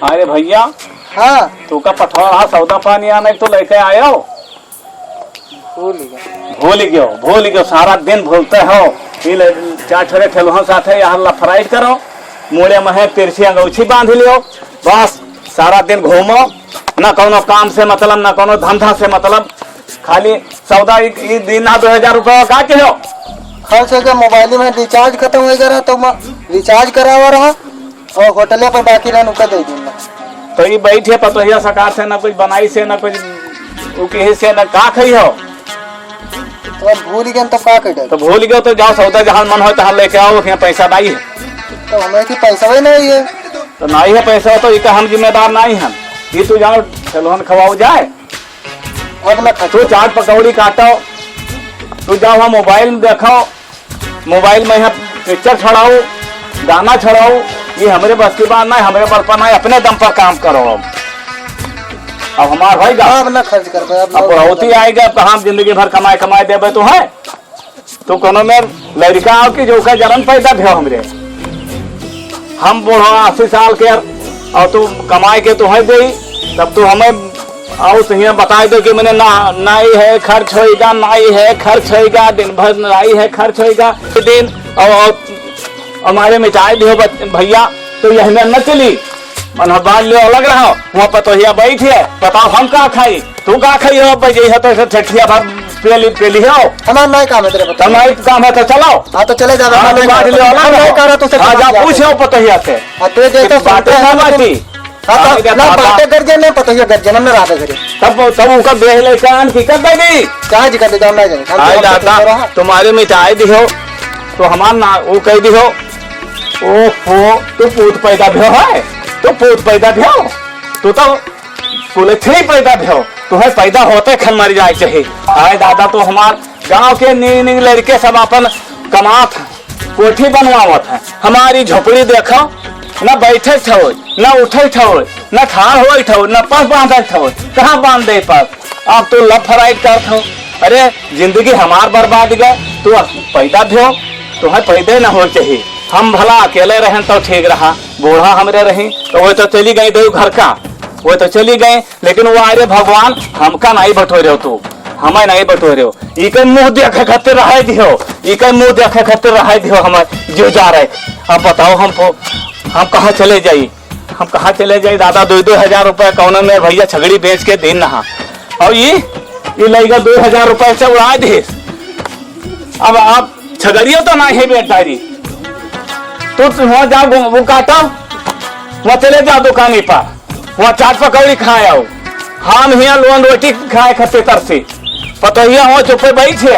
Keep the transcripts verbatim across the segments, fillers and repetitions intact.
अरे भइया, हाँ। तू का पठवा रहा सौदा पानी आने तो लेके आयो? भूल गयो। भूल गयो, भूल गयो, सारा दिन भूलते हो। ई ले, चार छोरे ठेलुहा साथे यहाँ लफराइट करो, मुड़े महे तिरछी अंगौछी बांध लियो, बस सारा दिन घूमो, ना कौनो काम से मतलब, ना कौनो धंधा से मतलब, खाली सौदा ई, ई दीना दो हजार रुपया का किलो? खर्च हो गया, मोबाइल में रिचार्ज खत्म हो गया रहा, तो मैं रिचार्ज करावा रहा और होटले पर बाकी रहन उनका दे दूंगा। तो ई बैठे पतोहिया सकार से ना कुछ बनाई से ना कुछ उ किहे से ना का खई हो? तो अब भूल गए तो का कर डाली? तो भूल गए तो जाओ सौदा जहाँ मन हो तहाँ लेके आओ, यहाँ पैसा नहीं है। तो हमें कि पैसा ही नहीं है। तो नहीं है पैसा तो इका हम जिम्मेदार नहीं हम। ये तू जाओ सलून खवाओ जाए। अब ना खर्च तू चाट पकौड़ी काटो, तू जाओ वहाँ मोबाइल देखो, मोबाइल में यहाँ पिक्चर छोड़ाओ, गाना छोड़ाओ, ये हमरे बस की बात नहीं, हमरे बल पर नहीं, अपने दम पर काम करो। अब अब हमार होइगा, अब ना खर्च कर पाए, अब अब ना बुढ़ौती खर्च। आएगा, अब कहाँ जिंदगी भर कमाए कमाए देबे तो है। तू कोनो में लड़का आओ कि जो का जलन पैदा भ्यो हमरे। हम बूढ़ा अस्सी साल के और तू कमाए के तू है दे, तब तू हमें आओ तो हियां बताए दो कि मैंने ना, नाई है खर्च होएगा, नाई है खर्च होएगा, दिन भर नाई है खर्च होएगा। दिन और, और हमारे मिटाए दियो बच-, भइया, तो यह में न चली। मन बात लियो अलग रहो, वहाँ पतोहिया बैठ है, बताओ हम का खाई, तू का खाई हो, अब जे है तो ऐसे ठेठिया भर पेली, पेली हो। हमार नाई काम है तेरे पता। हमार नाई काम है तो चलो। हाँ, तो चले जावे, हाँ, हमार तो नाई बात काम है। लियो अलग हम नाई रहो। कह रहा, तू से हाँ, बात जा किया पूछो पतोहिया से। हाँ, तू जे तो बातें सुनते ना हैं, बाटी। हाँ, तो हाँ, ना बातें कर जे, ना पतोहिया कर जे, ना राधा करे। तब, तब उनका बेह ले कान की कर देगी। कहाँ जी कर दे, जाओ ना जाए। हम आई तो दादा, रहा। तुम्हारे मिटाए दिहो, तो हमार ना, वो कह दिहो। ओहो, तू पूत पैदा भ्यो है, तू पूत पैदा भ्यो, तू तो कुलछनी पैदा भ्यो, तुम्हें पैदा होते खन मर जाए चाहिए। हाय दादा, तो हमार गांव के नीक नीक लड़के सब अपन कमात हैं, कोठी बनवावत हैं, हमारी झोपड़ी देखो, न बैठे ठो, न उठे ठो, न ठाड़ होए ठो, न पस बांधे ठो, कहाँ बांध दे पस? अब तू लफराइट करत हो। अरे, जिंदगी हमार बर्बाद गए, तू अब पैदा भ्यो, तुम्हें पैदा न हो चाहिए। हम भला अकेले रहन तो ठीक रहा, बूढ़ा हमरे रही, तो वो तो चली गई देव घर का, वो तो चली गई, लेकिन वो अरे भगवान, हमका नहीं बटोरे हो तू, हमें नहीं बटोरे हो। इके मुंह देखे खातिर रहे दिहो, इके मुंह देखे खातिर रहे दिहो, हमें जो जा रहे। अब बताओ हमको, हम कहाँ चले जाई? हम कहाँ चले जाई दादा, दो दो हजार रुपया कौनो में भइया छगड़ी बेच के दिन नहा। और ये, ये लइका दो हजार रुपया से उड़ा दे। अब आप छगड़ियो तो ना है बेच डारी। तो वहाँ जाओ, वो, वो काटो, वहाँ चले जाओ दुकानी पर, वहाँ चाट पकौड़ी खाए आओ। हम हियाँ लोन रोटी खाए खातिर तरसी। पतोहिया हो चुपे बैठे,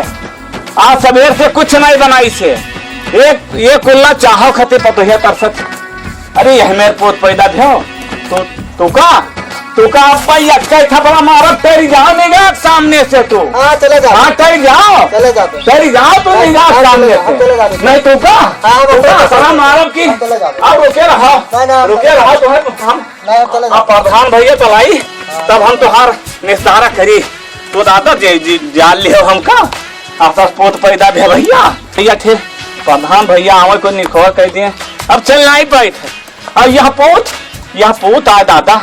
आज सबेर से कुछ नहीं बनाई से। एक, एक कुल्ला चाहो खातिर पतोहिया तरसत। अरे, यह मेर पोत पैदा भ्यो। तू, तू का? तू का अब्बा यक्का थपड़ा मारब, टेरी जाओ निगाह सामने से तू। हाँ, चले जाओ। हाँ, टेरी जाओ। चले जाओ। टेरी जाओ तू हाँ, निगाह हाँ, सामने चले जाओ, से। चले जाओ। नहीं तू का? हाँ, तू का चले जाओ। थपड़ा मारब की? हाँ, चले जाओ। अब रुके रहा। नहीं, नहीं, रुके चले रहा, जाओ। तुम्हें हम नहीं, चले जाओ। अब प्रधान भइया चलाई, हाँ। तब हम तोहार निस्तारा करी। तो दादा जे, जे, जान लियो हमका। आसस पोत पैदा भे भइया। भइया थे, प्रधान भइया आवे को निखोर कह दिए। अब चल नहीं पाए थे। अब यह पूत, यह पूत आ दादा।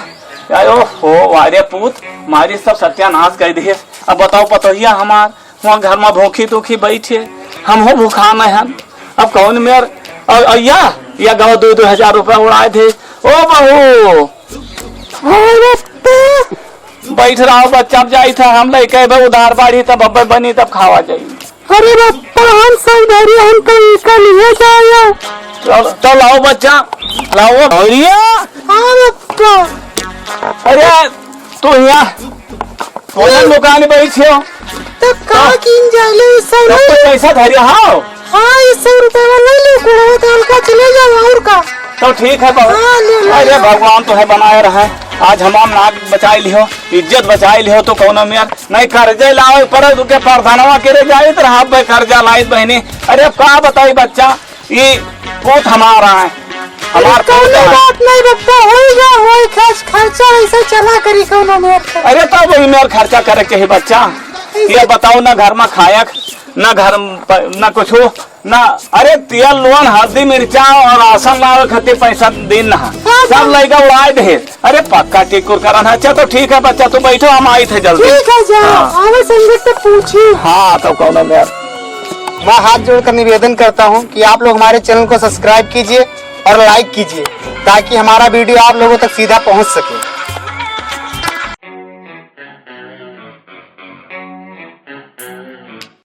अरे हो, वारे पूत, मारी सब सत्यानाश कर दिए। अब बताओ पतोहिया हमार, वहाँ घर में भूखी तूखी बैठे, हम हो भूखा नहीं हम। अब कौन मेर, और, और या, या गाँव दो दो हजार रुपया उड़ाए थे। ओ बहू, अरे तो बैठ रहा बच्चा, अब जाई था, हम लइके बे उधार बाढ़ी, तब अब्बे बनी, तब खावा जाई। अरे बप्पा, हम सब धरी, हम तो इनका लिए जाया। तो, तो लाओ बच्चा, लाओ। भैया। हाँ बप्पा। अरे, तू यहाँ कौन दुकान बैठे हो? तब का तो किन जाले, सब तब तो नहीं। पैसा धरिया, हाँ। हाँ, ये सौ रुपया वाला ले लो, कोड़वा तो हल्का चले जाओ, और का? तो ठीक है बहू। हाँ, ले लो, अरे ले लो। भगवान तो है बनाए रहे, आज हमार नाक बचाई लिहो, इज्जत बचाई लिहो, तो कौनो मेर नहीं कर्जे लावे पड़े, तुके परधनवा के रे जाइत रहा, अब कर्जा लाइत बहनी। अरे अब का बताई बच्चा, ये पूत हमारा है, हमार अरे पूत कौनो है। बात नहीं बप्पा, होई जा, होई खर्च, खर्चा ऐसे चला करी कौनो मेर। अरे तब वही मेर खर्चा करे के ही बच्चा। ये बताओ ना, घर में खायक ना, घर में प-, ना कुछ हो ना। अरे, तेल, लून, हल्दी, मिर्चा और राशन लावे खातिर पैसा दिन ना। हाँ, सब हाँ। लइका उड़ाए दे। अरे, पक्का टिकुर करन है। अच्छा, तो ठीक है बच्चा, तू बैठो, हम आई थे जल्दी। ठीक है, जाओ। हाँ। आवे संगत से पूछी। हाँ, तो कौनो में मैं हाथ जोड़कर निवेदन करता हूँ कि आप लोग हमारे चैनल को सब्सक्राइब कीजिए और लाइक कीजिए, ताकि हमारा वीडियो आप लोगों तक सीधा पहुँच सके।